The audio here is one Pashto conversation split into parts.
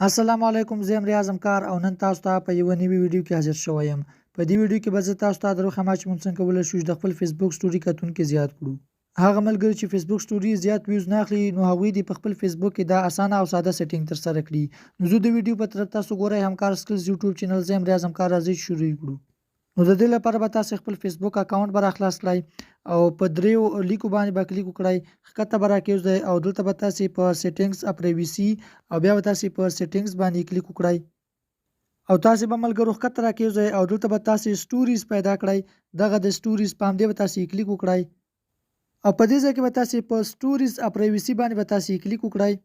السلام علیکم، زه یم ریاض همکار او نن تاسو ته په یوه نوي ویډیو کې حاضر شوی یم. په دې ویډیو کې به زه تاسو ته دروښیم چې موږ څنګه کولی شو چې د خپل فیسبوک سټوري کتونکي زیات کړو. هغه ملګري چې فیسبوک سټوري زیات ویوز نه اخلي، نو هغوی دې په خپل فیسبوک کې دا اسانه او ساده سیټینګ ترسره کړي. نو زه د ویډیو په طرف، تاسو ګورئ همکار سکلز یوټیوب چینل. زه یم ریاض همکار، راځئ چې شروع یې کړو. نو د دې لپاره به تاسو خپل فیسبوک اکاونټ به راخلاص کړئ او په دریو لیکو باندې به کلیک وکړئ، ښکته به راکېږدئ او دلته به تاسو په سیټینګز پرایویسي او بیا به تاسو په سیټینګز باندې کلیک وکړئ او تاسو به ملګرو ښکته راکېږدئ او دلته به تاسو سټوریز پیدا کړئ. دغه د سټوریز په همدې به تاسو کلیک وکړئ او په دې ځای کې به تاسو په سټوریز پرایویسي باندې به تاسو کلیک وکړئ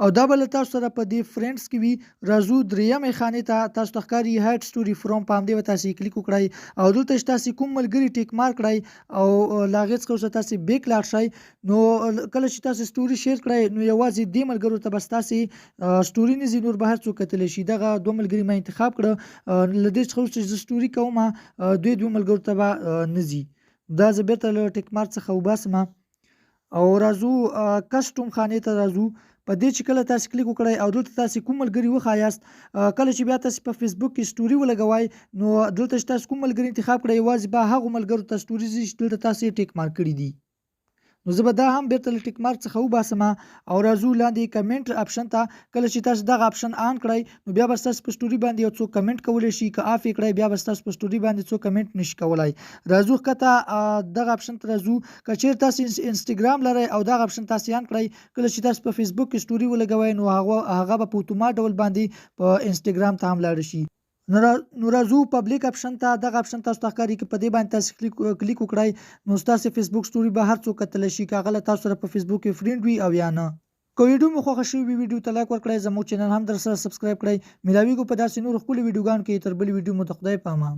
او دا به له تاسو سره په دې فرندز کې وي. راځو درېیمې خانې ته، تاسو ته ښکاري هایډ سټوري فروم، په همدې به تاسو کلیک وکړئ او دلته چې تاسو کوم ملګري ټیک مارک کړئ او له هغې څخه وروسته تاسو بیک لاړ شئ، نو کله چې تاسو سټوري شیر کړئ، نو یوازې دې ملګرو ته به ستاسې سټوري نه ځي، نور به هر څوک کتلی شي. دغه دوه ملګري ما انتخاب کړه. له دې څخه وروسته چې زه سټوري کوم، دوی دوه ملګرو ته به نه ځي. دا زه بیرته له ټیک مارک څخه وباسم او راځو کسټم خانې ته. راځو په دې چې کله تاسو کلیک وکړئ او دلته تاسو کوم ملګري وښایاست، کله چې بیا تاسو په فیسبوک کې سټوري ولګوئ، نو دلته چې تاسو کوم ملګري انتخاب کړئ، یوازې به هغو ملګرو ته سټوري ځي چې دلته تاسو یې ټیک مارک کړي دي. نو زه به دا هم بیرته له ټیک مارک څخه وباسم او راځو لاندې کمنټ اپشن ته. کله چې تاسو دغه اپشن آن کړئ، نو بیا به ستاسو په سټوري باندې یو څوک کمنټ کولی شي. که آف یې کړئ، بیا به ستاسو په سټوري باندې څوک کمنټ نشي کولای. راځو ښکته دغه اپشن ته راځو. که چیرې تاسو انسټاګرام لرئ او دغه اپشن تاسو آن کړئ، کله چې تاسو په فیسبوک کې سټوري ولګوئ، نو هغه به په اتومات ډول باندې په انسټاګرام ته هم لاړ شي. نو راځو پبلیک اپشن ته. دغه اپشن تاسو ته ښکاري، که په دې باندې تاسو کلیک وکړئ، نو ستاسو فیسبوک سټوري به هر څوک کتلی شي، که هغه له تاسو سره په فیسبوک کې فرینډ وي او یا نه. که ویډیو مو خوښه شوې وي، ویډیو ته لایک ورکړئ، زموږ چینل هم در سره سبسکرایب کړئ. ملاویږو په داسې نورو ښکلو ویډیوګانو کې. تر بلې ویډیو مو د خدای په امان.